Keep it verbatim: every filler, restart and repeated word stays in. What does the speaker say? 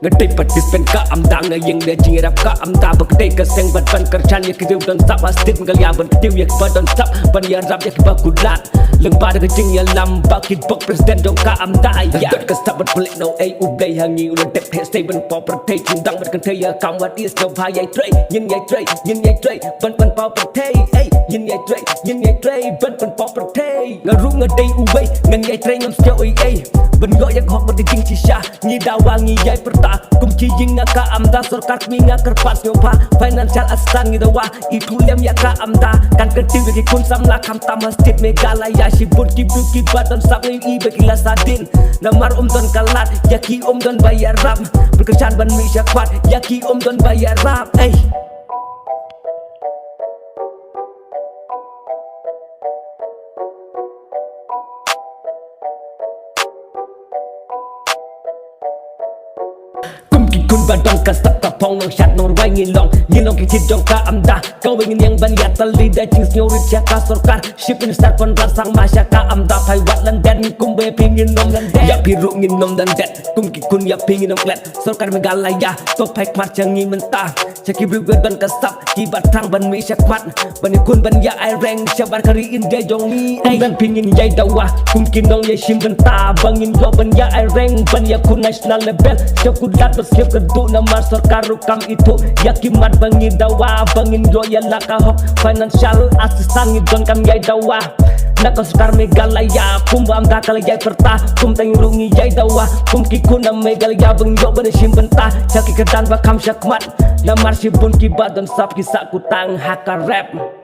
Nga dei participant ka AMDA, nga ïeng da jingïarap ka AMDA. Ba ka dei ka seng ban ban kyrshan ïa ki riew don sap, ha state Meghalaya ban kyntiew ïa kiba don sap, ban ïarap ïa kiba kular. Lyngba da ka jingïalam ba ki bok president jong ka AMDA, ïa. Don ka sap ban pynleit noh ei, U Blei ha ngi u la dep heh, sdei ban paw pyrthei, jingdang ban kynthei ïa kam wat is, sngewbha ïai trei, ngin ïai trei, ngin ïai trei ban pynpaw pyrthei, ei, ngin ïai trei, ngin ïai trei ban pynpaw pyrthei. Nga ruh nga dei uwei, ngan ïai trei, ngam sngew ei ei ban ïoh ïa ka hok bad ka jingshisha. Ngi dawa, ngi ïai pyrta kum ki ïing na ka AMDA, sorkar kmie nga kyrpad sngewbha, financial assistance ngi dawa. Ithuh lem ïa ka AMDA, kan kyntiew ïa ki khun samla khamtam ha state Meghalaya. Shibun ki briew kiba don sap ngi i ba ki la sadien, namar ym don ka lad, ïa ki ym don ba ïarap. Ban kyrshan ban mih shakhmat, ïa ki ym don ba ïarap, ei. Kum ki khun ba don ka sap, ka phong nongshad nongrwai ngi long. Ngi long ki kit jong ka AMDA, kawei ngin ïeng ban ïatylli da jingsngewrit sha ka sorkar. Chief Minister Conrad Sangma sha ka AMDA, phai wat lyndet, ngi kumba ïa phi ngin ym lyndet, ïa phi ruh ngin ym lyndet. Kum ki khun ïa phi ngin ym klet. Sorkar Meghalaya, to phai khmat sha ngi mynta, sha ki briew ba don ka sap, kiba thrang ban mih shakhmat, ban ïakhun ban ïa aireng shabar ka ri India jong ngi. Ei, kum ngan phi ngin ïai dawa kum ki nongïashim bynta, ba ngin ïoh ban ïa aireng ban ïakhun national level. Sngewkhuslai bad sngewkynduh namar sorkar ruh kam ithuh ïa ki mat ba ngi dawa, ba ngin ïoh ïa la ka hok financial assistance, ngi donkam ïai dawa na ka sorkar Meghalaya. Kumba AMDA ka la ïai pyrta, kumta ngi ruh ngi ïai dawa kum ki khun na Meghalaya, ba ngin ïoh ban ïashim bynta sha ki kyrdan ba kham shakhmat. Namar shibun kiba don sap ki sah kutang ha ka rep.